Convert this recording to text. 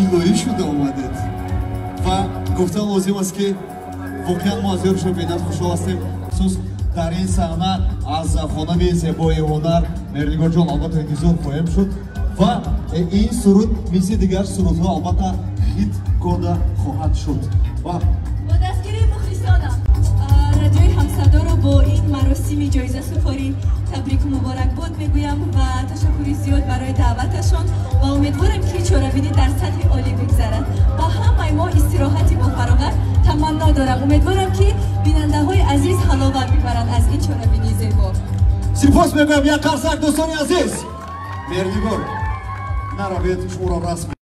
Тиллоӣ шуда омадед. Ва гуфтан лозим аст, ки воқеан мо аз ёршо бенат хушҳол ҳастем. Хусус дар ин саҳна аз хонами зебои ҳунар Меҳрнигорҷон албатта интизор хоҳем шуд. Ва ин суруд мисли дигар сурудҳо албатта хит года хоҳад шуд. Ва бо дастгирии мухлисонам Радиои Ҳамсадоро бо ин маросими ҷоизасупорӣ табрику муборакбод мегӯям ва ташаккури зиёд барои даъваташон ва умедворем, ки чорабинӣ дар сатҳи олӣ бигзарад. Ба ҳамаи мо истироҳати бофароғат таманно дорам. Умедворам, ки бинандаҳои азиз ҳаловат бибаранд аз ин чорабинии зебо. Сипос мегӯям, як қарсак, дӯстони азиз. Меҳрнигор, наравед, шуморо расм.